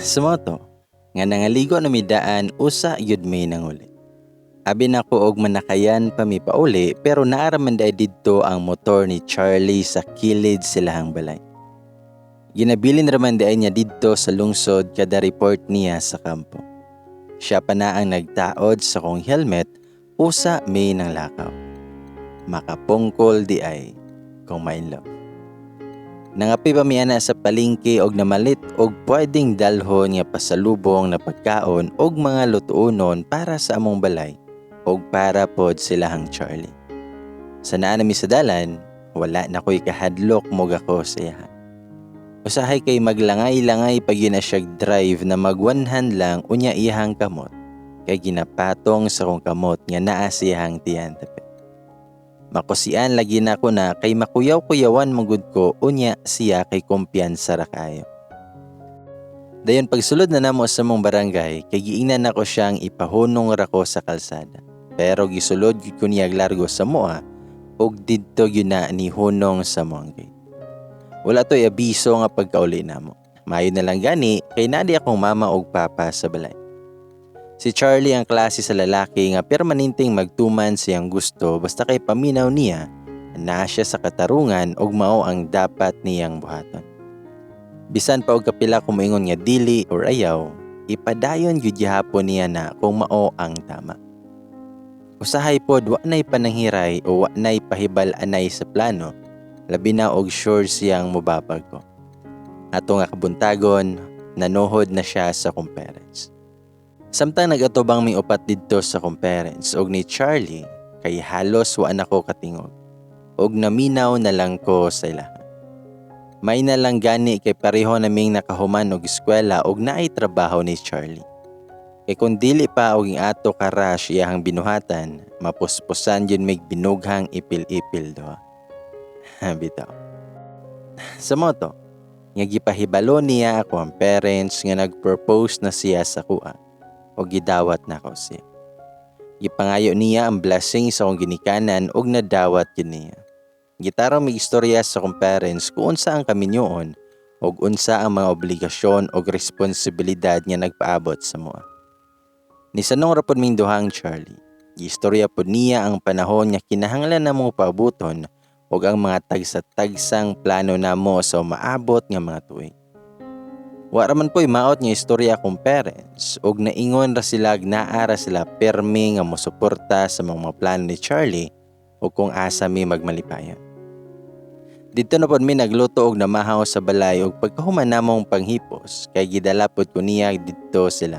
Sa mao to, nga nangaligo na mi daan, usa gyud mi nanguli. Abi nako og manakayan pa mi pauli, pero naa ra man diay didto ang motor ni Charlie sa kilid sa ilahang balay. Ginabilin ra man diay niya didto sa lungsod kada report niya sa kampo. Siya pa na ang nagtaod sa kong helmet usa mi nanglakaw. Makapungkol diay kung ma-in love. Nangape pa mi ana sa palengke og namalit og pwedeng dalhon nga pasalubong na pagkaon og mga lutuonon para sa among balay og para pod silahang Charlie. Sa naa na mi sa dalan, wala na ko'y kahadlok mogako sa iyaha. Usahay kay maglangay-langay pa gyud na siyag drive na mag one hand lang unya iyahang kamot kay ginapatong sa kong kamot nga naa sa iyahang tiyan dapit. Makusian lagi nako na kay makuyaw-kuyawan man gud ko unya siya kay kumpiyansa ra kaayo. Dayon pagsulod na namo sa among barangay kay giingnan nako siyang ipahunong ra ko sa kalsada. Pero gisulod gyud ko niya largo sa moa ug didto gyud na nihunong sa among gate. Wala to'y abiso nga pagkauli namo. Maayo na lang gani kay naa diay akong mama ug papa sa balay. Si Charlie ang klase sa lalaki nga permanenteng magtuman siyang gusto basta kay paminaw niya naa siya sa katarungan ug mao ang dapat niyang buhaton. Bisan pa og kapila ko moingon nga dili or ayaw, ipadayon gyud gihapon niya na kung mao ang tama. Usahay pod wa nay pananghiray o wa nay pahibal-anay sa plano, labi na og sure siyang mobabag ko. Ato nga kabuntagon, nanuhod na siya sa akong parents. Samtang nag-atubang mi upat didto sa akong parents og ni Charlie, kay halos wa na ko katingog og naminaw na lang ko sa ilaha. May na lang gani kay pareho naming nakahuman og eskwela og naay trabaho ni Charlie. Kay kung dili pa og ing ato ka rush iyahang binuhatan, mapuspusan gyud mig binughang ipil-ipil duha. Bitaw. Sa mao to, nga gipahibalo niya ako ang parents nga nag-propose na siya sa akoa o gidawat nako siya. Gipangayo niya ang blessing sa akong ginikanan og nadawat gyud niya. Gitarong mig istorya sa akong parents kung unsa ang kaminyoon ug unsa ang mga obligasyon ug responsibilidad nga nagpaabot sa amoa. Nisanong ra pod ming duhang Charlie. Giistorya pod niya ang panahon nga kinahanglan namong paabuton ug ang mga tagsa-tagsang plano namo sa umaabot nga mga tuig. Wa ra man po'y maot nga istorya akong parents ug naingon ra sila naa ra sila permi nga mosuporta sa mga plano ni Charlie ug kung asa mi magmalipayon. Didto na pod mi nagluto og namahaw sa balay ug pagkahuman namong panghipos kay gidala pod ko niya didto sila.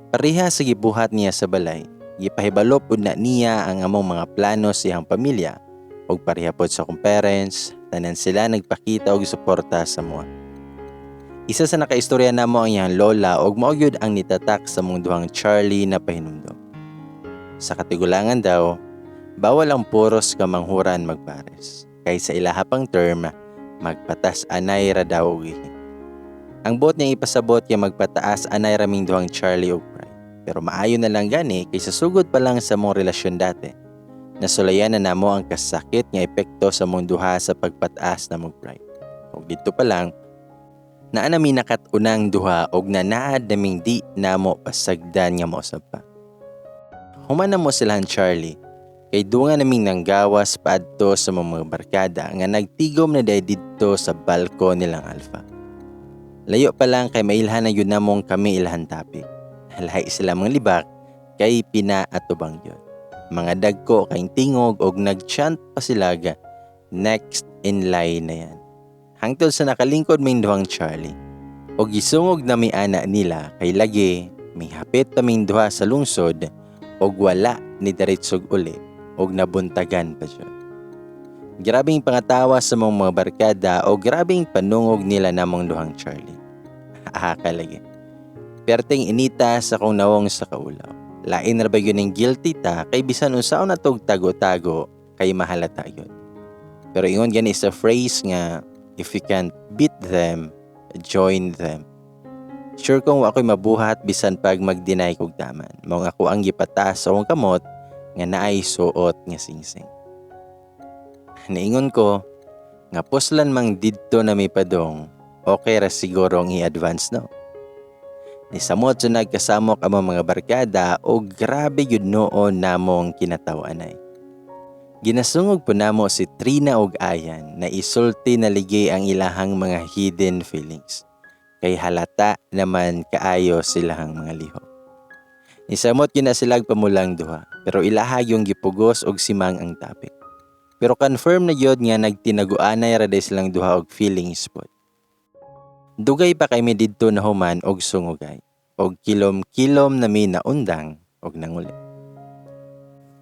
Pareha sa gibuhat niya sa balay, gipahibalo pod na niya ang among mga plano sa iyang pamilya ug pareha pod sa akong parents, tanan sila nagpakita og suporta sa amoa. Isa sa nakaistorya namo ang iyang lola ug mao gyud ang nitatak sa among duhang Charlie na pahinumdom. Sa katigulangan daw, bawal ang puros kamanghuran magpares. Kay sa ilaha pang term, magpatas anay ra daw og ihi. Ang buot niyang ipasabot kay magpataas anay ra ming duhang Charlie og pride. Pero maayo na lang gani kay sa sugod pa lang sa among relasyon dati, nasulayan na namo ang kasakit nga epekto sa among duha sa pagpataas na mong pride. Ug didto pa lang, naa na mi nakat-unang duha og nanaad naming di namo pasagdan nga mousab pa. Human namo silahan Charlie, kay dunga naming nanggawas paadto sa mga barkada nga nagtigom na diay didto sa balko nilang Alpha. Layo pa lang kay mailhan na gyud namong kami ilhan topic. Lahi sila mga libak kay pinaatubang gyud. Mga dagko kay tingog og nag-chant pa sila ga, "Next in line na yan." Hangtod sa nakalingkod ming duhang Charlie. Og gisungog na mi ana nila kay lagi may hapit pa ming duha sa lungsod og wala ni diretsog uli og nabuntagan pa jud. Grabing pangatawa sa mga barkada o grabing panungog nila namong duhang Charlie. Ahaka lagi. Perting inita sa kong nawong sa kaulaw. Lain ra ba gyud ning guilty ta kay bisan unsaon natog tago-tago kay mahalata gyud. Pero ingon gani sa phrase nga, "If you can't beat them, join them." Sure kong wa ko'y mabuhat bisan pag mag-deny kog taman. Mao nga ako ang gipataas sa akong kamot nga naay suot nga singsing. Niingon ko nga puslan mang didto na may padong, okay ra siguro ang i-advance, no. Nisamot sa nagkasamok among mga barkada o grabe gyud noon namong kinataw-anay. Ginasungog po namo si Trina og Ayan na isulti na ligi ang ilahang mga hidden feelings. Kay halata naman kaayo silahang mga lihok. Nisamot gyud na sila pamulang duha, pero ilaha yung gipugos og simang ang topic. Pero confirm na gyud nga nagtinaguanay ra day silang duha og feelings pod. Dugay pa kay mi didto nahuman og sungugay, og kilom-kilom na mi naundang og nanguli.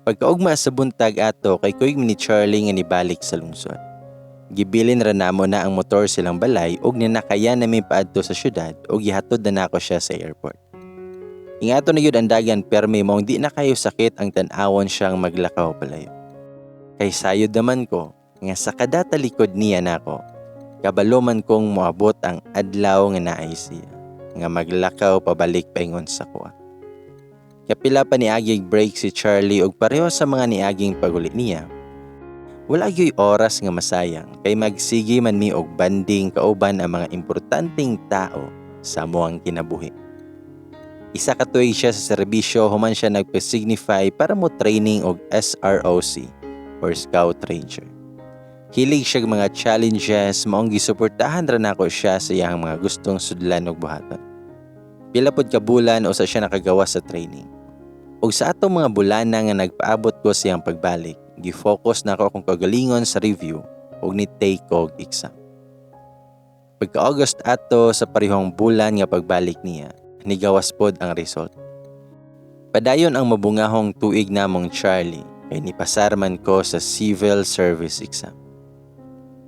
Pagkaugma sa buntag ato kay kuyog mi ni Charlie nga nibalik sa lungsod. Gibilin ra namo na ang motor silang balay og ninakayan nami paadto sa syudad og gihatod na nako siya sa airport. Ingato na gyud ang dagan permi, maong di na kayo sakit ang tan-awon siyang maglakaw palayo. Kay sayod naman ko nga sa kada talikod niya nako, kabalo man kong moabot ang adlaw nga naay siya nga maglakaw pabalik paingon sa kuha. Kapila pa niaging break si Charlie og pareho sa mga niaging paguli niya. Wala gyuy oras nga masayang kay magsige man mi og bonding kauban ang mga importanteng tao sa amoang kinabuhi. Isa ka tuig siya sa serbisyo human siya nagpa-signify para mo training og SROC or Scout Ranger. Hilig siya mga challenges, maong gisuportahan ra nako siya sa iyang mga gustong sudlan og buhaton. Pila pod ka bulan usa siya nakagawa sa training. Og sa atong mga bulana nga nagpaabot ko sa iyang pagbalik, gi-focus nako akong kagalingon sa review ug ni take og exam. Pagka August ato sa parehong bulan nga pagbalik niya, nigawas pod ang result. Padayon ang mabungahong tuig namong Charlie kay nipasar man ko sa civil service exam.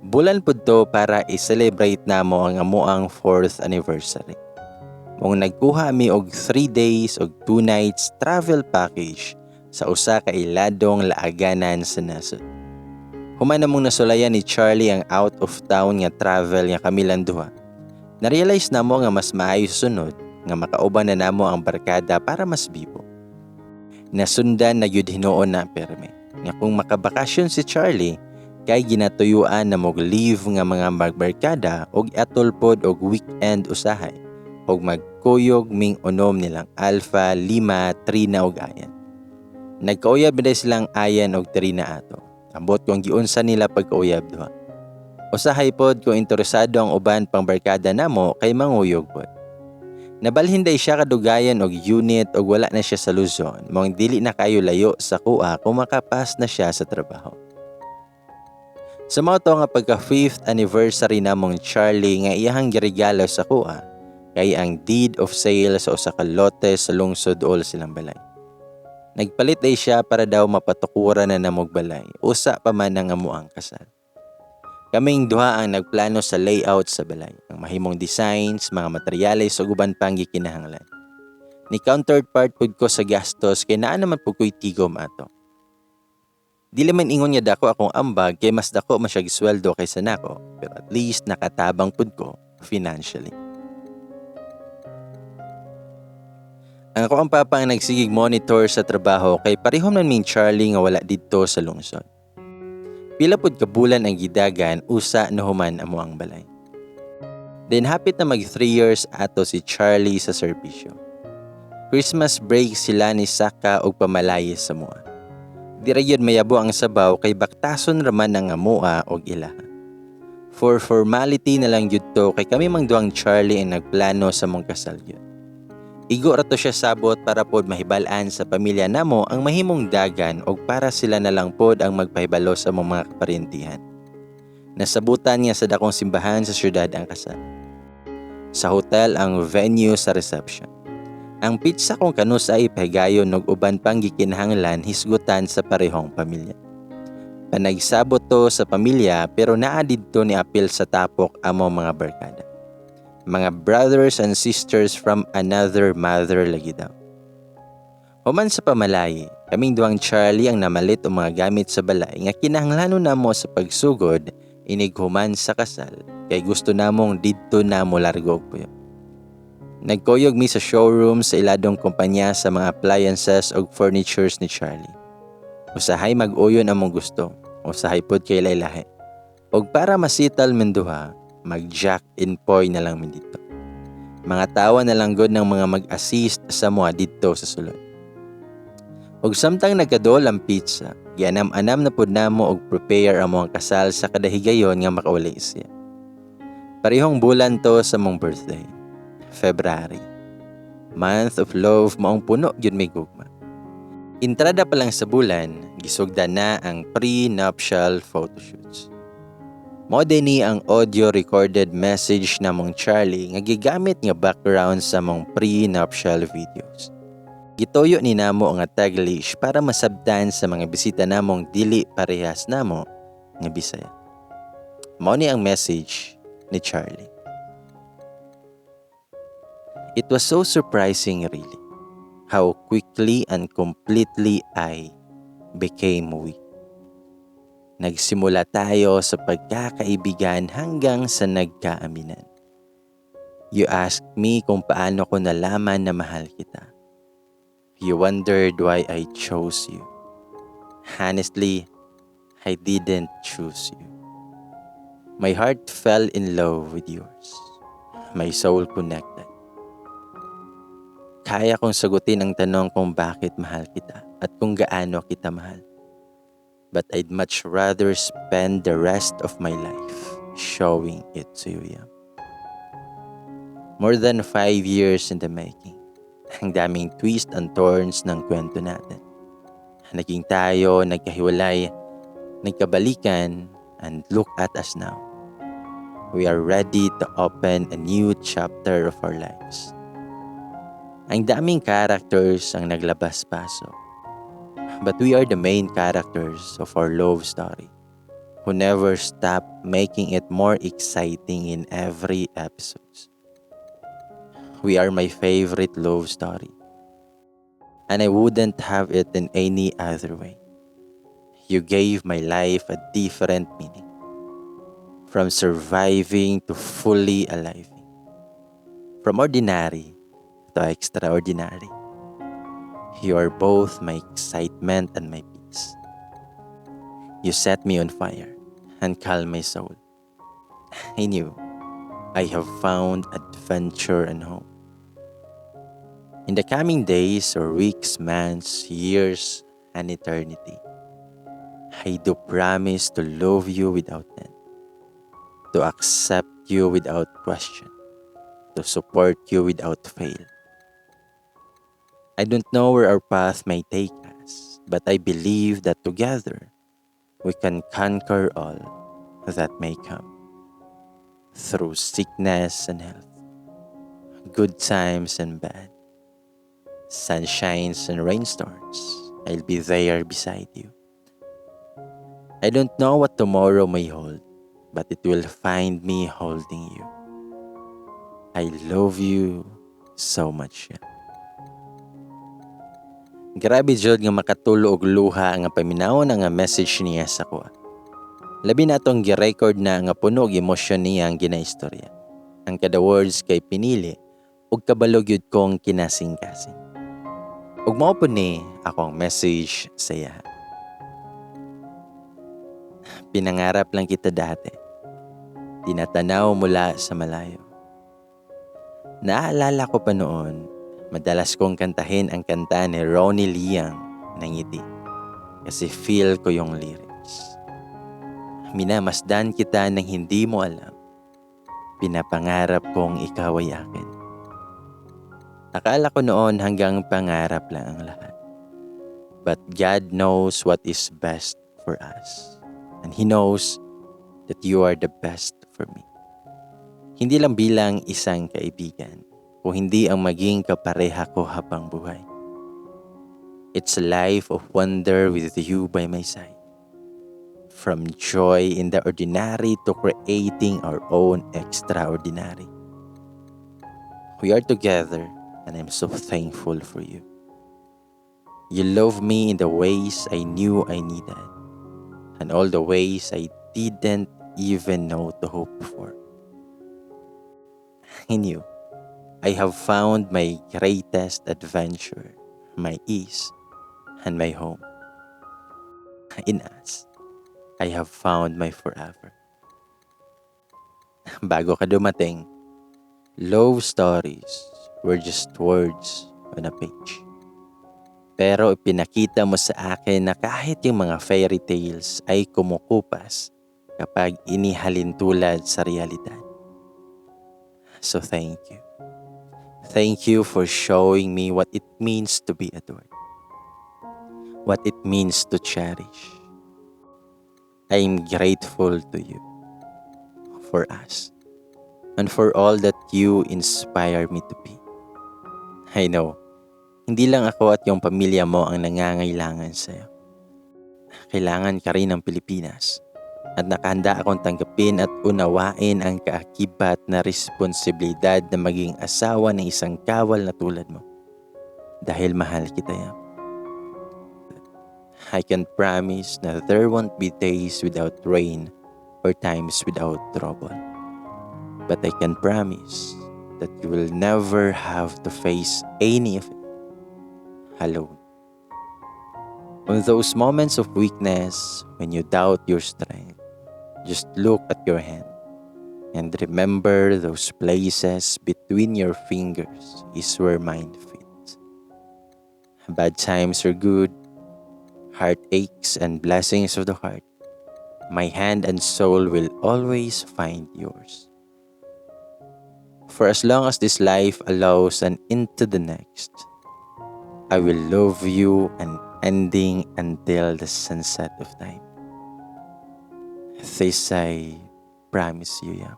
Bulan pud to para i-celebrate namo ang amoang 4th anniversary. Maong nagkuha mi og 3 days og 2 nights travel package sa usa ka iladong laaganan sa nasod. Human namong nasulayan ni Charlie ang out of town nga travel nga kami lang duha, na-realize namo nga mas maayo sa sunod nga makauban na namo ang barkada para mas bibo. Nasundan na gyud hinuon na perme nga kung makabakasyon si Charlie kay ginatuyuan na mog leave nga mga magbarkada og atol pod og weekend usahay og magkuyog ming unom nilang Alpha, Lima, Trina og Ayan. Nagkauyab na silang Ayan og Trina ato. Ambot kung giunsa nila pagkauyab duha. Usahay pod kung interesado ang uban pang barkada namo kay manguyog pod. Nabalhin day siya kadugayan og unit og wala na siya sa Luzon, maong dili na kayo layo sa kuha kung makapas na siya sa trabaho. Sa mao to nga pagka 5th anniversary namong Charlie nga iyahang giregalo sa kuha kay ang deed of sale sa usa ka lote sa lungsod all silang balay. Nagpalit ay siya para daw mapatukuran na namog balay, usa pa man ang amuang kasal. Kaming duha ang nagplano sa layout sa balay, ang mahimong designs, mga materyales ug uban pang gikinahanglan. Ni counterpart pud ko sa gastos kay naa naman pud ko'y tigom ato. Dili man ingon nga dako akong ambag kay mas dako man siya sweldo kaysa nako, pero at least nakatabang pud ko financially. Ang ako ang papa ang nagsigig monitor sa trabaho kay pareho man ming Charlie nga wala didto sa lungsod. Pila pud ka bulan ang gidagan usa na human amo ang balay. Then hapit na mag 3 years ato si Charlie sa serbisyo. Christmas break sila ni Saka og pamalaye sa mua. Di ra gyud mayabo ang sabaw kay baktason raman ang amoa og ilaha. For formality na lang gyud to kay kami mang duhang Charlie ang nagplano sa mong kasal gyud. Igo ra to siya sabot para pod mahibal-an sa pamilya namo ang mahimong dagan og para sila na lang pod ang magpahibalo sa among mga kaparyentihan. Nasabutan niya sa dakong simbahan sa syudad ang kasal. Sa hotel ang venue sa reception. Ang pizza kung kanus ay ipahigayon og uban pang gikinahanglan hisgutan sa parehong pamilya. Panagsabot to sa pamilya pero naa didto ni apil sa tapok among mga barkada. Mga brothers and sisters from another mother lagi daw. Human sa pamalayi, kaming duhang Charlie ang namalit og mga gamit sa balay nga kinahanglanon namo sa pagsugod inig human sa kasal kay gusto namong didto na mo largo og puyo. Nagkuyog mi sa showroom sa iladong kumpanya sa mga appliances ug furnitures ni Charlie. Usahay mag-uyon among gusto, usahay pod kay laylahi. Og para masital min duha, mag-jack en poy na lang mi dito. Mga tawa na lang gud ng mga mag-assist sa amoa didto sa sulod. Ug samtang nagkaduol ang pizza, gianam-anam na pud namo og prepare among kasal sa kada higayon nga makauli siya. Parehong bulan to sa among birthday, February. Month of love, maong puno gyud may gugma. Entrada pa lang sa bulan, gisugdan na ang pre-nuptial photoshoots. Mao ni ang audio recorded message namong Charlie nga gigamit nga background sa among pre-nuptial videos. Gituyo ni namo nga Taglish para masabtan sa mga bisita namong dili parehas namo nga Bisaya. Mao ni ang message ni Charlie. "It was so surprising, really, how quickly and completely I became weak. Nagsimula tayo sa pagkakaibigan hanggang sa nagkaaminan. You asked me kung paano ko nalaman na mahal kita. You wondered why I chose you. Honestly, I didn't choose you. My heart fell in love with yours. My soul connected. Kaya kong sagutin ang tanong kung bakit mahal kita at kung gaano kita mahal. But I'd much rather spend the rest of my life showing it to you. Yeah. More than 5 years in the making. Ang daming twist and turns ng kwento natin. Naging tayo, nagkahiwalay, nagkabalikan, and look at us now. We are ready to open a new chapter of our lives. Ang daming characters ang naglabas-pasok. But we are the main characters of our love story who never stop making it more exciting in every episode. We are my favorite love story. And I wouldn't have it in any other way. You gave my life a different meaning. From surviving to fully alive. From ordinary to extraordinary. You are both my excitement and my peace. You set me on fire and calm my soul. I knew I have found adventure and home. In the coming days or weeks, months, years, and eternity, I do promise to love you without end, to accept you without question, to support you without fail. I don't know where our path may take us, but I believe that together we can conquer all that may come. Through sickness and health, good times and bad, sunshines and rainstorms, I'll be there beside you. I don't know what tomorrow may hold, but it will find me holding you. I love you so much." Grabe jud nga makatulo og luha nga paminawon nga message niya sa akoa. Labi na atong gi-record na nga puno og emosyon niya ang ginaistorya. Ang kada words kay pinili ug kabalo gyud kong kinasing-kasing. Ug mao pud ni akong message sa iya. Pinangarap lang kita dati. Tinatanaw mula sa malayo. Naaalala ko pa noon, madalas kong kantahin ang kanta ni Ronnie Liang na "Ngiti" kasi feel ko yung lyrics. Minamasdan kita ng hindi mo alam. Pinapangarap kong ikaw ay akin. Akala ko noon hanggang pangarap lang ang lahat. But God knows what is best for us. And He knows that you are the best for me. Hindi lang bilang isang kaibigan, kung hindi ang maging kapareha ko habang buhay. It's a life of wonder with you by my side. From joy in the ordinary to creating our own extraordinary. We are together, and I'm so thankful for you. You love me in the ways I knew I needed, and all the ways I didn't even know to hope for. In you, I have found my greatest adventure, my ease, and my home. In us, I have found my forever. Bago ka dumating, Love stories were just words on a page. Pero ipinakita mo sa akin na kahit yung mga fairy tales ay kumukupas kapag inihalintulad sa realidad. So thank you. Thank you for showing me what it means to be adored. What it means to cherish. I am grateful to you, for us, and for all that you inspire me to be. I know, hindi lang ako at yung pamilya mo ang nangangailangan sa'yo. Kailangan ka rin ng Pilipinas at nakahanda akong tanggapin at unawain ang kaakibat na responsibilidad na maging asawa ng isang kawal na tulad mo. Dahil mahal kita, Yam. I can promise na there won't be days without rain or times without trouble. But I can promise that you will never have to face any of it alone. On those moments of weakness, when you doubt your strength, just look at your hand and remember those places between your fingers is where mine fit. Bad times are good, heartaches and blessings of the heart. My hand and soul will always find yours. For as long as this life allows and into the next, I will love you unending until the sunset of time. This I promise you, Yam.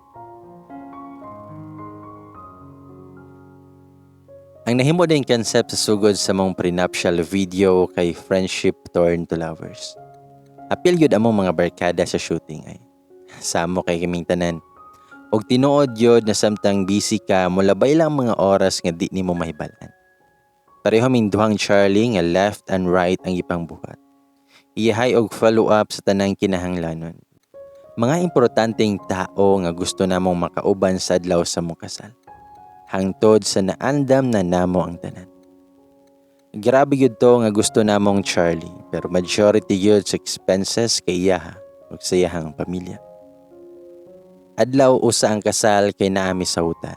Ang nahimo din concept sa sugod sa mong prenuptial video kay Friendship Turned to Lovers. Apil gyud among mga barkada sa shooting ay. Samo kay kaming tanan. Og tinuod gyud na samtang busy ka, mulabay lang mga oras nga di nimo mahibal-an. Pareho ming duhang Charlie nga left and right ang ipangbuhat. Iyahay og follow up sa tanang kinahanglanon. Mga importanteng tao nga gusto namong makauban sa adlaw sa mong kasal. Hangtod sa naandam na namo ang tanan. Grabe gyud to nga gusto namong Charlie, pero majority gyud sa expenses kay iyaha ug sa iyahang pamilya. Adlaw usa ang kasal kay naami sa hotel.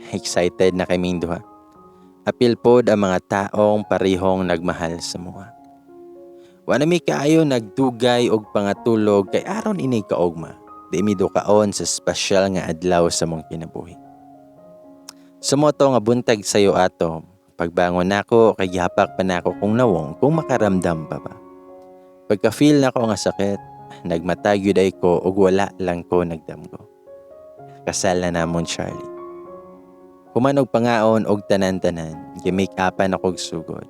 Excited na kaming duha. Apil pod ang mga taong parehong nagmahal sa amoa. Wa na mi kaayo nagdugay og pangatulog kay aron ini kaugma. Di mi dukaon sa espesyal nga adlaw sa mong kinabuhi. Sumoto nga buntag sayo ato, pagbangon nako kay gihapak pa nako kong nawong kung makaramdam pa ba. Pagka-feel nako nga sakit, nagmata gyud ay ko ug wala lang ko nagdamgo. Kasal na namon, Charlie. Human og pangaon og tanan-tanan, gi-make-upan ako og sugod.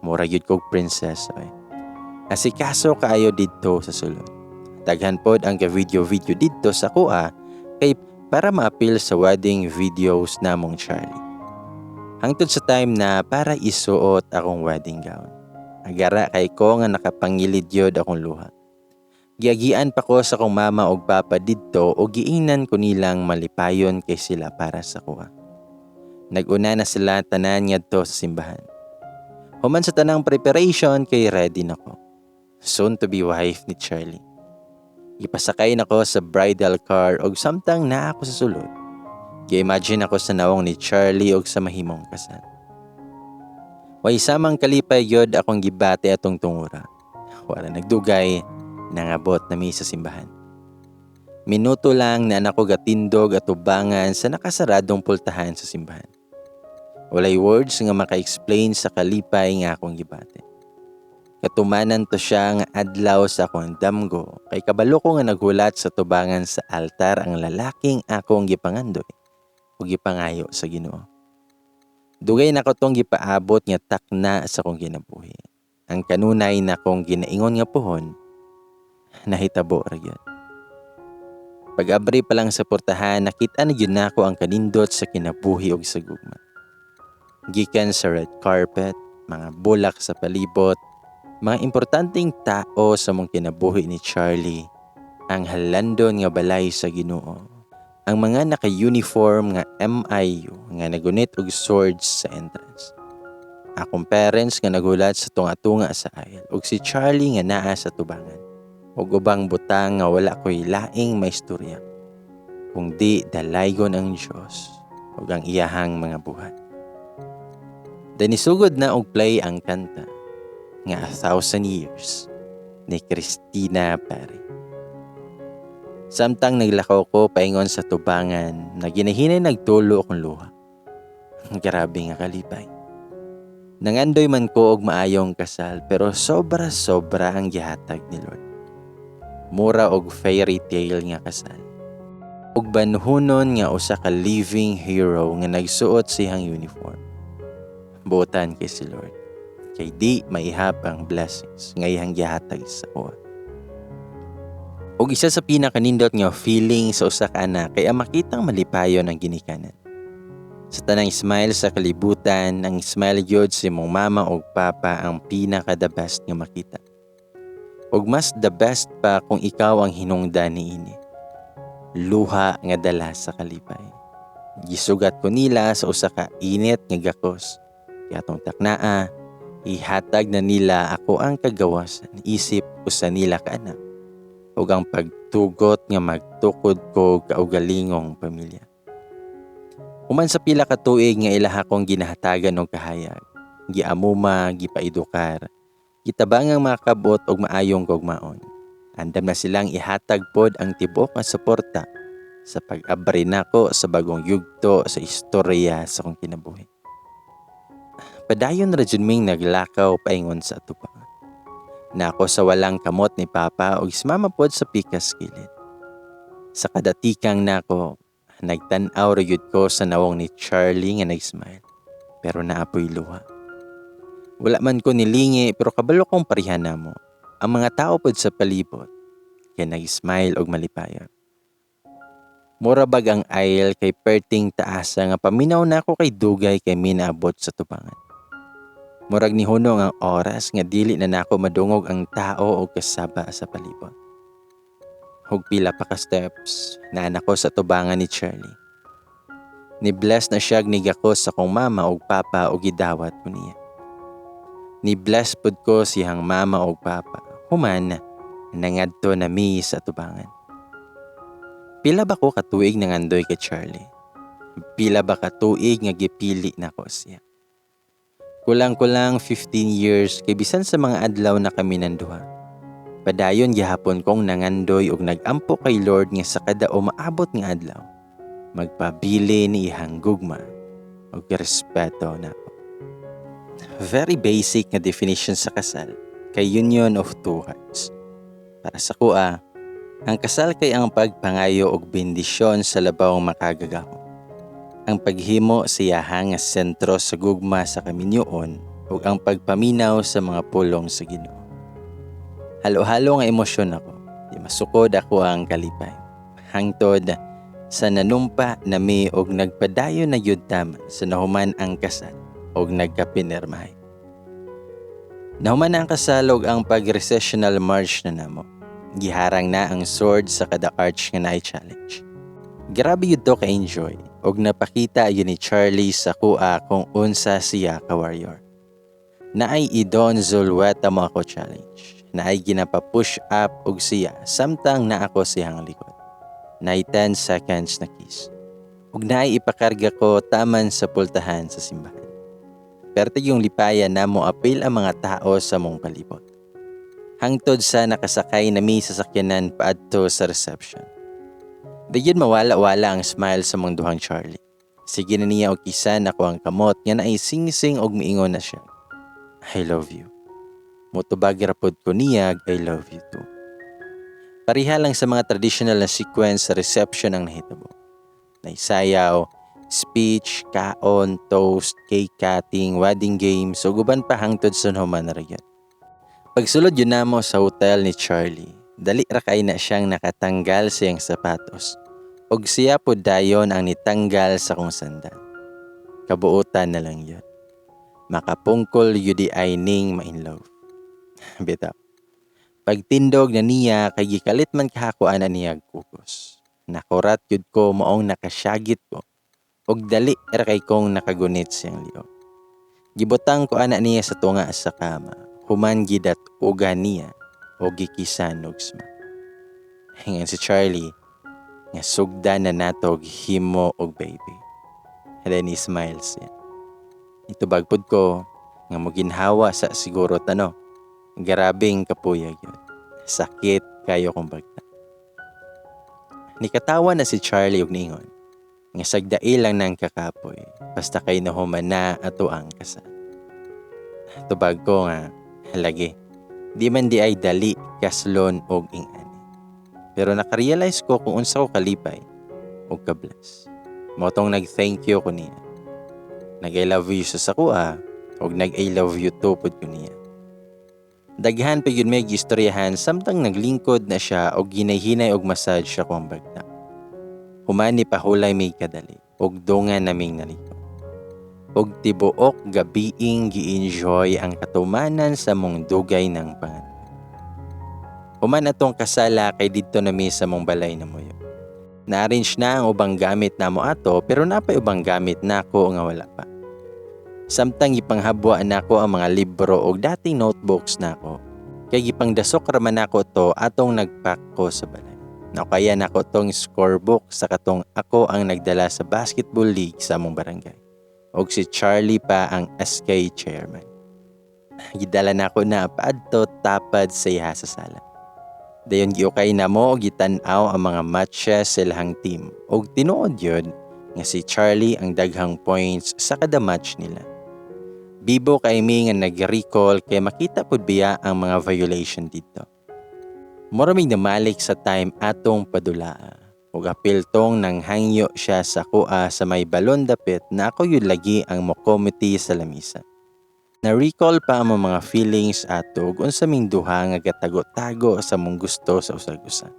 Mura gyud kog princess ay. Asikaso kaayo didto sa sulod. Daghan pod ang ka-video-video didto sa kuha kay para maapil sa wedding videos namong Charlie. Hangtod sa time na para isuot akong wedding gown. Agara kay ko nga nakapangilid yod akong luha. Giagian pa ko sa akong mama og papa didto og giingnan ko nilang malipayon kay sila para sa kuha. Nag-una na sila tanan ngadto sa simbahan. Human sa tanang preparation kay ready na ko. Soon to be wife ni Charlie. Gipasakay nako sa bridal car og samtang naa ako sa sulod, gi-imagine ako sa nawong ni Charlie og sa mahimong kasal. Way samang kalipay gyud akong gibati atong tungura. Wala nagdugay, nangabot na mi sa simbahan. Minuto lang na nako gatindog at ubangan sa nakasaradong pultahan sa simbahan. Walay words nga maka-explain sa kalipay nga akong gibati. Katumanan to siya nga adlaw sa akong damgo kay kabalo ko nga naghulat sa tubangan sa altar ang lalaking akong gipangandoy o gipangayo sa Ginoo. Dugay na ko tong gipaabot nga takna sa akong kinabuhi. Ang kanunay na akong ginaingon nga puhon, nahitabo ra gyud. Pag-abri pa lang sa portahan, nakita na gyud nako ang kanindot sa kinabuhi ug sa gugma. Gikan sa red carpet, mga bulak sa palibot, mga importanteng tao sa mong kinabuhi ni Charlie, ang halandon nga balay sa Ginoo, ang mga naka-uniform nga MIU nga nagunit og swords sa entrance. Akong parents nga nagulat sa tunga-tunga sa aisle ug si Charlie nga naa sa tubangan ug ubang butang nga wala ko'y laing maistorya. Kung di dalaygon ang Diyos ug ang iyahang mga buhat. Dayon nisugod na og play ang kanta nga "A Thousand Years" ni Christina Perri. Samtang naglakaw ko paingon sa tubangan, naginahinay nagtulo akong luha. Grabe nga kalipay. Nangandoy man ko og maayong kasal, pero sobra-sobra ang gihatag ni Lord. Mura og fairy tale nga kasal. Ug banhunon nga usa ka living hero nga nagsuot siyang uniform. Buotan kay si Lord. Kay di maihap ang blessings nga iyang gihatag sa kuha. Ug isa sa pinakanindot nga feeling sa usa ka anak kay ang makitang malipayon ang ginikanan. Sa tanang smile sa kalibutan, ang smile gyud sa imong mama ug papa ang pinaka the best nga makita. Ug mas the best pa kung ikaw ang hinungdan niini. Luha nga dala sa kalipay. Gisugat ko nila sa usa ka init nga gakos. Kay atong taknaa, ihatag na nila ako ang kagawasan isip usa nila ka anak ug ang pagtugot nga magtukod ko kaugalingong pamilya. Human sa pila ka tuig nga ilaha kong ginahatagan og kahayag, giamuma, gipaedukar, gitabangang makabot og maayong gugmaon. Andam na silang ihatag pod ang tibuok nga suporta sa pag-abri nako sa bagong yugto sa istorya sa akong kinabuhi. Padayon ra jud ming naglakaw paingon sa atubangan. Naa ko sa walang kamot ni Papa ug si Mama pod sa pikas kilid. Sa kadatikang nako, nagtan-aw ra gyud ko sa nawong ni Charlie nga nag-smile. Pero naa poy luha. Wala man ko nilingi, pero kabalo kong pareha namo. Ang mga tao pod sa palibot kay nag-smile og malipayon. Mura bag ang aisle kay perting taasa nga paminaw nako kay dugay kay minaabot sa tubangan. Murag nihunong ang oras nga dili na nako madungog ang tao o kasaba sa palibot. Ug pila pa ka steps, naa na ko sa tubangan ni Charlie. Ni-bless na siya nigakos sa akong mama ug papa ug gidawat ko niya. Ni-bless pud ko siyang mama ug papa. Human, nangadto na mi sa tubangan. Pila ba ko katuig nangandoy kay Charlie? Pila ba katuig nga gipili nako siya? Kulang-kulang 15 years, kay bisan sa mga adlaw na kami nanduha, padayon gihapon kong nangandoy ug nagampo kay Lord nga sa kada umaabot nga adlaw, magpabili ni iyang gugma ug respeto nako. Very basic nga definition sa kasal kay union of two hearts. Para sa akoa, ang kasal kay ang pagpangayo og bendisyon sa labawng makagagahom. Ang paghimo sa iyaha nga sentro sa gugma sa kaminyoon ug ang pagpaminaw sa mga pulong sa Ginoo. Halo-halo nga emosyon ako. Di masukod ako ang kalipay. Hangtod sa nanumpa nami og nagpadayon na gyud taman sa nahuman ang kasal og nagkapinirmahay. Nahuman na ang kasal ug ang pag-recessional march na namo. Giharang na ang sword sa kada arch nga naay challenge. Grabe yun to ka-enjoy og napakita yun ni Charlie sa akoa kung unsa siya ka warrior. Naay "I-Don Zulueta mo ako" challenge. Naay ginapa-push up og siya samtang naa ko siyang likod. Naay 10 seconds na kiss. Ug naay ipakarga ko taman sa pultahan sa simbahan. Perte yung lipaya namo apil ang mga tao sa mong palibot. Hangtod sa nakasakay na mi sa sakyanan paadto sa reception. Dayon mawala-wala ang smile sa mong duhang Charlie. Sige na niya og kiss-an ako ang kamot nga naay singsing og miingon na siya, "I love you." Mutubag ra pod ko niya, "I love you too." Pareha lang sa mga traditional na sequence sa reception ang nahitabo. Naisayaw, speech, kaon, toast, cake cutting, wedding games, ug uban pa hangtod sa human na ra. Pagsulod yun namo sa hotel ni Charlie, dali ra kay na siyang nakatanggal sa iyang sapatos. Og siya pod dayon ang nitanggal sa kong sandal. Kabuotan na lang yun. Makapungkol yun di ay ning ma-in love. Bitaw. Pagtindog na niya kay gikalit man kahako ana niya kukos. Nakurat yun ko maong nakasyagit ko. Og dali ra kay kong nakagunit siyang liog. Gibutang ko ana niya sa tunga sa kama. Human gidat uga niya o gikisan og smack. Ingon si Charlie nga sugdan na nato og himo og baby. Then he smiles siya. Nitubag pud ko nga moginhawa sa siguro tano. Grabeng kapoya gyud. Sakit kayo kong bagta. Nikatawa na si Charlie og niingon nga sagdai lang nang kakapoy basta kay nahuman na ato ang kasal. Tubag ko nga lagi di man di ay dali kaslon og ingani. Pero nakarealize ko kung unsa ko kalipay og ka-bless. Mao tong nag-thank you ko niya. Nag-I love you sa akoa og nag-I love you too pud ko niya. Daghan pa gyud may gistoryahan samtang naglingkod na siya og ginayhinay og massage sa akong bagta. Human nipahulay mi kadali og dungan naming naligo. Og tibuok gabiing gi-enjoy ang katumanan sa mong dugay ng pangandoy. Human atong kasala kay didto nami sa mong balay namuyo. Na-arrange na ang ubang gamit namo ato, pero napay ubang gamit nako nga wala pa. Samtang gipanghabwa nako ang mga libro og dating notebooks nako, kay gipangdasok raman nako to atong nagpack ko sa balay. Nakaya nako tong scorebook sa katong ako ang nagdala sa basketball league sa among barangay. Og si Charlie pa ang SK chairman. Gidala nako na paadto tapad sa iya sa sala. Dayon giukay namo og gitan-aw ang mga matches sa ilahang team og tinuod yun nga si Charlie ang daghang points sa kada match nila. Bibo kay mi nga nag-recall kay makita pud biya ang mga violation dito. Mura mig namalik sa time atong padulaa. Ug apil tong nang hangyo siya sa kuha sa may balon dapit na ako yun lagi ang mokomite sa lamisa. Na-recall pa ang mga feelings ato ug unsa ming duha nga gatago-tago sa mong gusto sa usag-usa.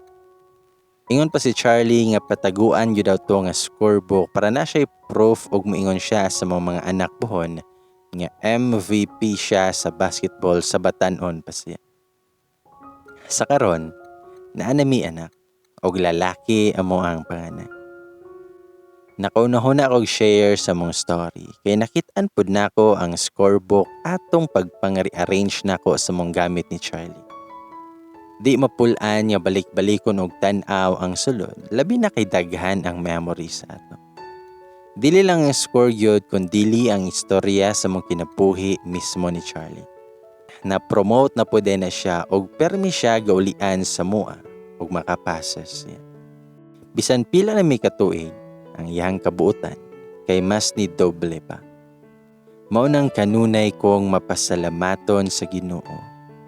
Ingon pa si Charlie nga pataguan gyud daw to nga scorebook para na siya proof ug moingon siya sa mga anak buhon nga MVP siya sa basketball sa batan-on pa siya. Sa karon, naa na mi anak og lalaki amo ang panganay. Nakaunahuna kog share sa mong story kay nakit-an pud nako ang scorebook atong pagpang-rearrange nako sa mong gamit ni Charlie. Di mapul-an nga balik-balikon og tan-aw ang sulod, labi na kay daghan ang memories ato. Dili lang ang score gyud kun dili ang istorya sa mong kinabuhi mismo ni Charlie. Na-promote na pud na siya og permi siya gaulian sa mua ug makapasas siya. Bisan pila na mi katuig ang iyang kabuotan kay mas ni doble pa. Mao nang kanunay kong mapasalamaton sa Ginoo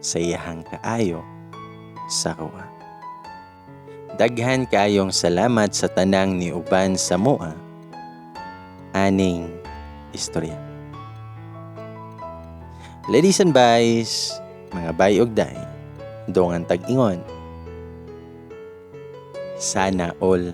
sa iyahang kaayo sa kuha. Daghan kaayong salamat sa tanang niuban sa mua aning istorya. Ladies and boys, mga bay og day, dongan tag-ingon. Sana all.